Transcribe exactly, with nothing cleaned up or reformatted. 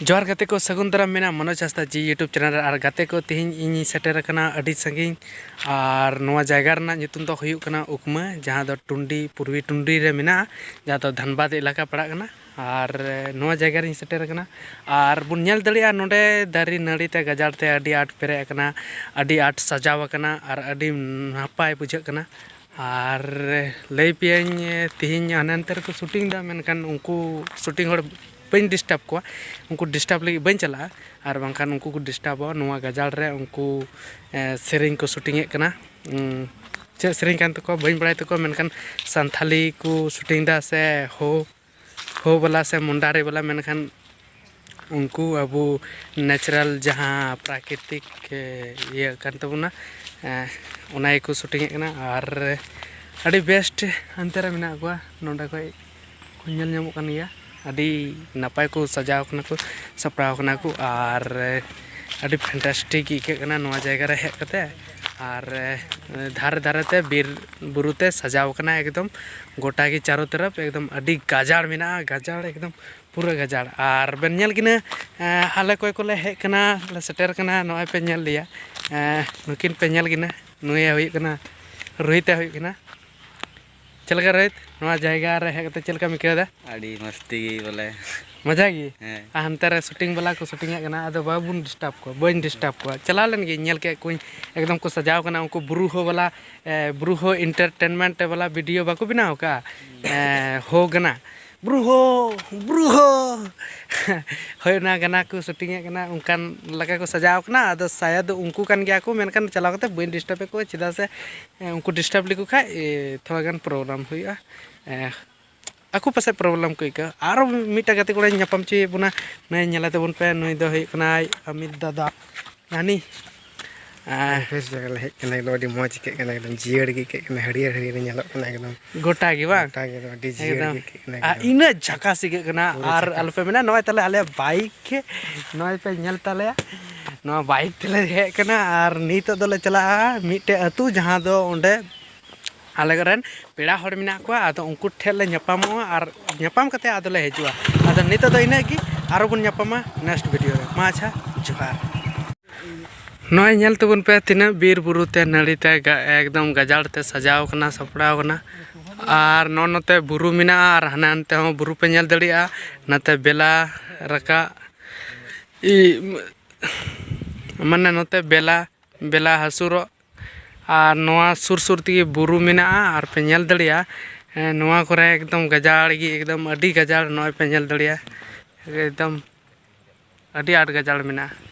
ᱡᱚᱦᱟᱨ ᱜᱟᱛᱮ ᱠᱚ, ᱥᱟᱹᱜᱩᱱ ᱫᱟᱨᱟᱢ ᱢᱮᱱᱟᱜᱼᱟ ᱢᱚᱱᱳᱡᱽ ᱦᱟᱸᱥᱫᱟ ᱡᱤ YouTube ᱪᱮᱱᱮᱞ ᱨᱮ᱾ ᱟᱨ ᱜᱟᱛᱮ ᱠᱚ, ᱛᱮᱦᱮᱧ ᱤᱧᱤᱧ ᱥᱮᱴᱮᱨ ᱟᱠᱟᱱᱟ ᱟᱹᱰᱤ ᱥᱟᱺᱜᱤᱧ, ᱟᱨ ᱱᱚᱣᱟ ᱡᱟᱭᱜᱟ ᱨᱮᱱᱟᱜ ᱧᱩᱛᱩᱢ ᱫᱚ ᱦᱩᱭᱩᱜ ᱠᱟᱱᱟ ᱩᱠᱢᱟᱹ, ᱡᱟᱦᱟᱸ ᱫᱚ ᱴᱩᱱᱰᱤ, ᱯᱩᱨᱵᱤ ᱴᱩᱱᱰᱤ ᱨᱮ ᱢᱮᱱᱟᱜᱼᱟ, ᱡᱟᱦᱟᱸ ᱫᱚ ᱫᱷᱟᱱᱵᱟᱫᱽ ᱮᱞᱟᱠᱟ ᱯᱟᱲᱟᱜ ᱠᱟᱱᱟ᱾ ᱟᱨ ᱱᱚᱣᱟ ᱡᱟᱭᱜᱟ ᱨᱤᱧ ᱥᱮᱴᱮᱨ ᱟᱠᱟᱱᱟ, ᱟᱨ ᱵᱚᱱ ᱧᱮᱞ ᱫᱟᱲᱮᱭᱟᱜᱼᱟ ᱱᱚᱰᱮ ᱫᱟᱨᱮ ᱱᱟᱹᱲᱤ ᱛᱮ, ᱜᱟᱡᱟᱲ ᱛᱮ ᱟᱹᱰᱤ ᱟᱸᱴ ᱯᱮᱨᱮᱡ ᱟᱠᱟᱱᱟ, ᱟᱹᱰᱤ ᱟᱸᱴ ᱥᱟᱡᱟᱣ ᱟᱠᱟᱱᱟ, ᱟᱨ ᱟᱹᱰᱤ ᱱᱟᱯᱟᱭ ᱵᱩᱡᱷᱟᱹᱜ ᱠᱟᱱᱟ᱾ ᱟᱨ ᱞᱟᱹᱭ ᱯᱮᱭᱟᱹᱧ, ᱛᱮᱦᱮᱧ ᱦᱟᱱᱮ ᱦᱟᱱᱛᱮ ᱨᱮᱠᱚ ᱥᱩᱴᱤᱝ ᱮᱫᱟ, ᱢᱮᱱᱠᱷᱟᱱ ᱩᱱᱠᱩ ᱥᱩᱴᱤᱝ ᱦᱚᱲ ᱵᱟᱹᱧ ᱰᱤᱥᱴᱟᱵᱽ ᱠᱚᱣᱟ, ᱩᱱᱠᱩ ᱰᱤᱥᱴᱟᱵᱽ ᱞᱟᱹᱜᱤᱫ ᱵᱟᱹᱧ ᱪᱟᱞᱟᱜᱼᱟ, ᱟᱨ ᱵᱟᱝᱠᱷᱟᱱ ᱩᱱᱠᱩ ᱠᱚ ᱰᱤᱥᱴᱟᱵᱚᱜᱼᱟ᱾ ᱱᱚᱣᱟ ᱜᱟᱡᱟᱲ ᱨᱮ ᱩᱱᱠᱩ, ᱮ, ᱥᱮᱨᱮᱧ ᱠᱚ ᱥᱩᱴᱤᱝ ᱮᱫ ᱠᱟᱱᱟ᱾ ᱩᱸ, ᱪᱮᱫ ᱥᱮᱨᱮᱧ ᱠᱟᱱ ᱛᱟᱠᱚᱣᱟ ᱵᱟᱹᱧ ᱵᱟᱲᱟᱭ ᱛᱟᱠᱚᱣᱟ, ᱢᱮᱱᱠᱷᱟᱱ ᱥᱟᱱᱛᱷᱟᱞᱤ ᱠᱚ ᱥᱩᱴᱤᱝ ᱮᱫᱟ ᱥᱮ ᱦᱳ, ᱦᱳ ᱵᱟᱞᱟ ᱥᱮ ᱢᱩᱱᱰᱟᱨᱤ ᱵᱟᱞᱟ, ᱢᱮᱱᱠᱷᱟᱱ ᱩᱱᱠᱩ ᱟᱵᱚ ᱱᱮᱪᱟᱨᱟᱞ ᱡᱟᱦᱟᱸ ᱯᱨᱟᱠᱨᱤᱛᱤᱠ, ᱮ, ᱤᱭᱟᱹ ᱠᱟᱱ ᱛᱟᱵᱚᱱᱟ, ᱮ, ᱚᱱᱟ ᱜᱮᱠᱚ ᱥᱩᱴᱤᱝ ᱮᱫ ᱠᱟᱱᱟ᱾ ᱟᱨ ᱟᱹᱰᱤ ᱵᱮᱥᱴ ᱦᱟᱱᱛᱮ ᱨᱮ ᱢᱮᱱᱟᱜ ᱠᱚᱣᱟ, ᱱᱚᱸᱰᱮ ᱠᱷᱚᱡ ᱠᱚ ᱧᱮᱞ ᱧᱟᱢᱚᱜ ᱠᱟᱱ ᱜᱮᱭᱟ᱾ ᱟᱹᱰᱤ ᱱᱟᱯᱟᱭ ᱠᱚ ᱥᱟᱡᱟᱣ ᱠᱟᱱᱟ ᱠᱚ, ᱥᱟᱯᱲᱟᱣ ᱠᱟᱱᱟ ᱠᱚ, ᱟᱨ ᱟᱹᱰᱤ ᱯᱷᱮᱱᱴᱟᱥᱴᱤᱠ ᱟᱹᱭᱠᱟᱹᱜ ᱠᱟᱱᱟ ᱱᱚᱣᱟ ᱡᱟᱭᱜᱟ ᱨᱮ ᱦᱮᱡ ᱠᱟᱛᱮ᱾ ᱟᱨ ᱫᱷᱟᱨᱮ ᱫᱷᱟᱨᱮ ᱛᱮ ᱵᱤᱨ ᱵᱩᱨᱩ ᱛᱮ ᱥᱟᱡᱟᱣ ᱠᱟᱱᱟ ᱮᱠᱫᱚᱢ, ᱜᱚᱴᱟ ᱜᱮ ᱪᱟᱨᱚ ᱛᱚᱨᱚᱯ ᱮᱠᱫᱚᱢ ᱟᱹᱰᱤ ᱜᱟᱡᱟᱲ ᱢᱮᱱᱟᱜᱼᱟ, ᱜᱟᱡᱟᱲ ᱮᱠᱫᱚᱢ ᱯᱩᱨᱟᱹ ᱜᱟᱡᱟᱲ᱾ ᱟᱨ ᱵᱮᱱ ᱧᱮᱞ ᱠᱤᱱᱟᱹ, ᱮᱸ, ᱟᱞᱮ ᱚᱠᱚᱭ ᱠᱚᱞᱮ ᱦᱮᱡ ᱠᱟᱱᱟ, ᱞᱮ ᱥᱮᱴᱮᱨ ᱠᱟᱱᱟ, ᱱᱚᱜᱼᱚᱭ ᱯᱮ ᱧᱮᱞ ᱞᱮᱭᱟ, ᱮᱸ, ᱱᱩᱠᱤᱱ ᱯᱮ ᱧᱮᱞ ᱠᱤᱱᱟᱹ, ᱱᱩᱭᱮ ᱦᱩᱭᱩᱜ ᱠᱟᱱᱟ ᱨᱳᱦᱤᱛ ᱮ ᱦᱩᱭᱩᱜ ᱠᱟᱱᱟ᱾ ᱪᱮᱫ ᱞᱮᱠᱟ ᱨᱳᱦᱤᱛ, ᱱᱚᱣᱟ ᱡᱟᱭᱜᱟ ᱨᱮ ᱦᱮᱡ ᱠᱟᱛᱮ ᱪᱮᱫ ᱞᱮᱠᱟᱢ ᱟᱹᱭᱠᱟᱹᱣ ᱮᱫᱟ? ᱟᱹᱰᱤ ᱢᱚᱥᱛᱤ ᱜᱮ ᱵᱚᱞᱮ᱾ ᱢᱚᱡᱟ ᱜᱮ? ᱦᱮᱸ᱾ ᱟᱨ ᱦᱟᱱᱛᱮ ᱨᱮ ᱥᱩᱴᱤᱝ ᱵᱟᱞᱟ ᱠᱚ ᱥᱩᱴᱤᱝ ᱮᱫ ᱠᱟᱱᱟ, ᱟᱫᱚ ᱵᱟᱵᱚᱱ ᱰᱤᱥᱴᱟᱵᱽ ᱠᱚᱣᱟ, ᱵᱟᱹᱧ ᱰᱤᱥᱴᱟᱵᱽ ᱠᱚᱣᱟ᱾ ᱪᱟᱞᱟᱣ ᱞᱮᱱ ᱜᱤᱧ, ᱧᱮᱞ ᱠᱮᱫ ᱠᱚᱣᱟᱧ, ᱮᱠᱫᱚᱢ ᱠᱚ ᱥᱟᱡᱟᱣ ᱠᱟᱱᱟ᱾ ᱩᱱᱠᱩ ᱵᱨᱩᱦᱳ ᱵᱟᱞᱟ, ᱮ, ᱵᱨᱩᱦᱳ ᱮᱱᱴᱟᱨᱴᱮᱱᱢᱮᱱᱴ ᱵᱟᱞᱟ ᱵᱷᱤᱰᱤᱭᱳ ᱵᱟᱠᱚ ᱵᱮᱱᱟᱣ ᱠᱟᱜᱼᱟ? ᱮ, ᱦᱳ ᱜᱟᱱᱟ, ᱵᱨᱩᱦᱳ, ᱵᱨᱩᱦᱳ᱾ ᱦᱳᱭ, ᱚᱱᱟ ᱜᱟᱱᱟ ᱠᱚ ᱥᱩᱴᱤᱝ ᱮᱫ ᱠᱟᱱᱟ, ᱚᱱᱠᱟᱱ ᱞᱮᱠᱟ ᱠᱚ ᱥᱟᱡᱟᱣ ᱠᱟᱱᱟ᱾ ᱟᱫᱚ ᱥᱟᱭᱟᱫ ᱩᱱᱠᱩ ᱠᱟᱱ ᱜᱮᱭᱟ ᱠᱚ, ᱢᱮᱱᱠᱷᱟᱱ ᱪᱟᱞᱟᱣ ᱠᱟᱛᱮ ᱵᱟᱹᱧ ᱰᱤᱥᱴᱟᱵᱽ ᱮᱫ ᱠᱚᱣᱟ, ᱪᱮᱫᱟᱜ ᱥᱮ, ᱮ, ᱩᱱᱠᱩ ᱰᱤᱥᱴᱟᱵᱽ ᱞᱮᱠᱚ ᱠᱷᱟᱡ, ᱮ, ᱛᱷᱚᱲᱟ ᱜᱟᱱ ᱯᱨᱚᱵᱞᱮᱢ ᱦᱩᱭᱩᱜᱼᱟ᱾ ᱮ, ᱟᱠᱚ ᱯᱟᱥᱮᱡ ᱯᱨᱚᱵᱞᱮᱢ ᱠᱚ ᱟᱹᱭᱠᱟᱹᱣᱟ᱾ ᱟᱨᱚ ᱢᱤᱫᱴᱟᱝ ᱜᱟᱛᱮ ᱠᱚᱲᱟᱧ ᱧᱟᱯᱟᱢ ᱦᱚᱪᱚᱭᱮᱫ ᱵᱚᱱᱟ, ᱱᱩᱭ ᱧᱮᱞᱮ ᱛᱟᱵᱚᱱ ᱯᱮ, ᱱᱩᱭ ᱫᱚ ᱦᱩᱭᱩᱜ ᱠᱟᱱᱟᱭ ᱟᱢᱤᱛ ᱫᱟᱫᱟ᱾ ᱱᱟᱱᱤ, ᱟᱨ ᱵᱮᱥ ᱡᱟᱭᱜᱟ ᱞᱮ ᱦᱮᱡ ᱠᱟᱱᱟ, ᱮᱠᱫᱚᱢ ᱟᱹᱰᱤ ᱢᱚᱡᱽ ᱟᱹᱭᱠᱟᱹᱜ ᱠᱟᱱᱟ, ᱮᱠᱫᱚᱢ ᱡᱤᱭᱟᱹᱲ ᱜᱮ ᱟᱹᱭᱠᱟᱹᱜ ᱠᱟᱱᱟ, ᱦᱟᱹᱨᱭᱟᱹᱲ ᱦᱟᱹᱨᱭᱟᱹᱲ ᱜᱮ ᱧᱮᱞᱚᱜ ᱠᱟᱱᱟ ᱮᱠᱫᱚᱢ᱾ ᱜᱚᱴᱟ ᱜᱮ ᱵᱟᱝ? ᱜᱚᱴᱟ ᱜᱮ ᱮᱠᱫᱚᱢ ᱟᱹᱰᱤ ᱡᱤᱭᱟᱹᱲ ᱮᱠᱫᱚᱢ᱾ ᱜᱮ ᱟᱹᱭᱠᱟᱹᱜ ᱠᱟᱱᱟ ᱟᱨ ᱮᱠᱫᱚᱢ᱾ ᱤᱱᱟᱹᱜ ᱡᱷᱟᱠᱟᱥ ᱟᱹᱭᱠᱟᱹᱜ ᱠᱟᱱᱟ᱾ ᱯᱩᱨᱟᱹ ᱟᱨ ᱡᱷᱟᱠᱟᱥ᱾ ᱟᱞᱚᱯᱮ ᱢᱮᱱᱟ, ᱱᱚᱜᱼᱚᱭ ᱛᱟᱦᱞᱮ ᱟᱞᱮᱭᱟᱜ ᱵᱟᱭᱤᱠ, ᱱᱚᱜᱼᱚᱭ ᱯᱮ ᱧᱮᱞ ᱛᱟᱞᱮᱭᱟ, ᱱᱚᱣᱟ ᱵᱟᱭᱤᱠ ᱛᱮᱞᱮ ᱦᱮᱡ ᱠᱟᱱᱟ᱾ ᱟᱨ ᱱᱤᱛᱚᱜ ᱫᱚᱞᱮ ᱪᱟᱞᱟᱜᱼᱟ ᱢᱤᱫᱴᱮᱡ ᱟᱹᱛᱩ, ᱡᱟᱦᱟᱸ ᱫᱚ ᱚᱸᱰᱮ ᱟᱞᱮ ᱨᱮᱱ ᱯᱮᱲᱟ ᱦᱚᱲ ᱢᱮᱱᱟᱜ ᱠᱚᱣᱟ, ᱟᱫᱚ ᱩᱱᱠᱩ ᱴᱷᱮᱱ ᱞᱮ ᱧᱟᱯᱟᱢᱚᱜᱼᱟ ᱟᱨ ᱧᱟᱯᱟᱢ ᱠᱟᱛᱮ ᱟᱫᱚᱞᱮ ᱦᱤᱡᱩᱜᱼᱟ᱾ ᱟᱨ ᱱᱤᱛᱚᱜ ᱫᱚ ᱤᱱᱟᱹᱜ ᱜᱮ, ᱟᱨᱚ ᱵᱚᱱ ᱧᱟᱯᱟᱢᱟ next video ᱨᱮ᱾ ᱢᱟ ᱟᱪᱪᱷᱟ, ᱡᱚᱦᱟᱨ᱾ ᱱᱚᱜᱼᱚᱭ ᱧᱮᱞ ᱛᱟᱵᱚᱱ ᱯᱮ, ᱛᱤᱱᱟᱹᱜ ᱵᱤᱨ ᱵᱩᱨᱩ ᱛᱮ ᱱᱟᱹᱲᱤ ᱛᱮ ᱜᱟ- ᱮᱠᱫᱚᱢ ᱜᱟᱡᱟᱲ ᱛᱮ ᱥᱟᱡᱟᱣ ᱠᱟᱱᱟ, ᱥᱟᱯᱲᱟᱣ ᱠᱟᱱᱟ᱾ ᱟᱨ ᱱᱚᱜᱼᱚ ᱱᱚᱛᱮ ᱵᱩᱨᱩ ᱢᱮᱱᱟᱜᱼᱟ, ᱟᱨ ᱦᱟᱱᱮ ᱦᱟᱱᱛᱮ ᱦᱚᱸ ᱵᱩᱨᱩ ᱯᱮ ᱧᱮᱞ ᱫᱟᱲᱮᱭᱟᱜᱼᱟ᱾ ᱱᱚᱛᱮ ᱵᱮᱞᱟ ᱨᱟᱠᱟᱵ, ᱤ- ᱢᱟᱱᱮ ᱱᱚᱛᱮ ᱵᱮᱞᱟ, ᱵᱮᱞᱟ ᱦᱟᱹᱥᱩᱨᱚᱜ᱾ ᱟᱨ ᱱᱚᱣᱟ ᱥᱩᱨ ᱥᱩᱨ ᱛᱮᱜᱮ ᱵᱩᱨᱩ ᱢᱮᱱᱟᱜᱼᱟ, ᱟᱨ ᱯᱮ ᱧᱮᱞ ᱫᱟᱲᱮᱭᱟᱜᱼᱟ᱾ ᱦᱮᱸ, ᱱᱚᱣᱟ ᱠᱚᱨᱮ ᱮᱠᱫᱚᱢ ᱜᱟᱡᱟᱲ ᱜᱮ, ᱮᱠᱫᱚᱢ ᱟᱹᱰᱤ ᱜᱟᱡᱟᱲ᱾ ᱱᱚᱜᱼᱚᱭ ᱯᱮ ᱧᱮᱞ ᱫᱟᱲᱮᱭᱟᱜᱼᱟ, ᱮᱠᱫᱚᱢ ᱟᱹᱰᱤ ᱟᱸᱴ ᱜᱟᱡᱟᱲ ᱢᱮᱱᱟᱜᱼᱟ᱾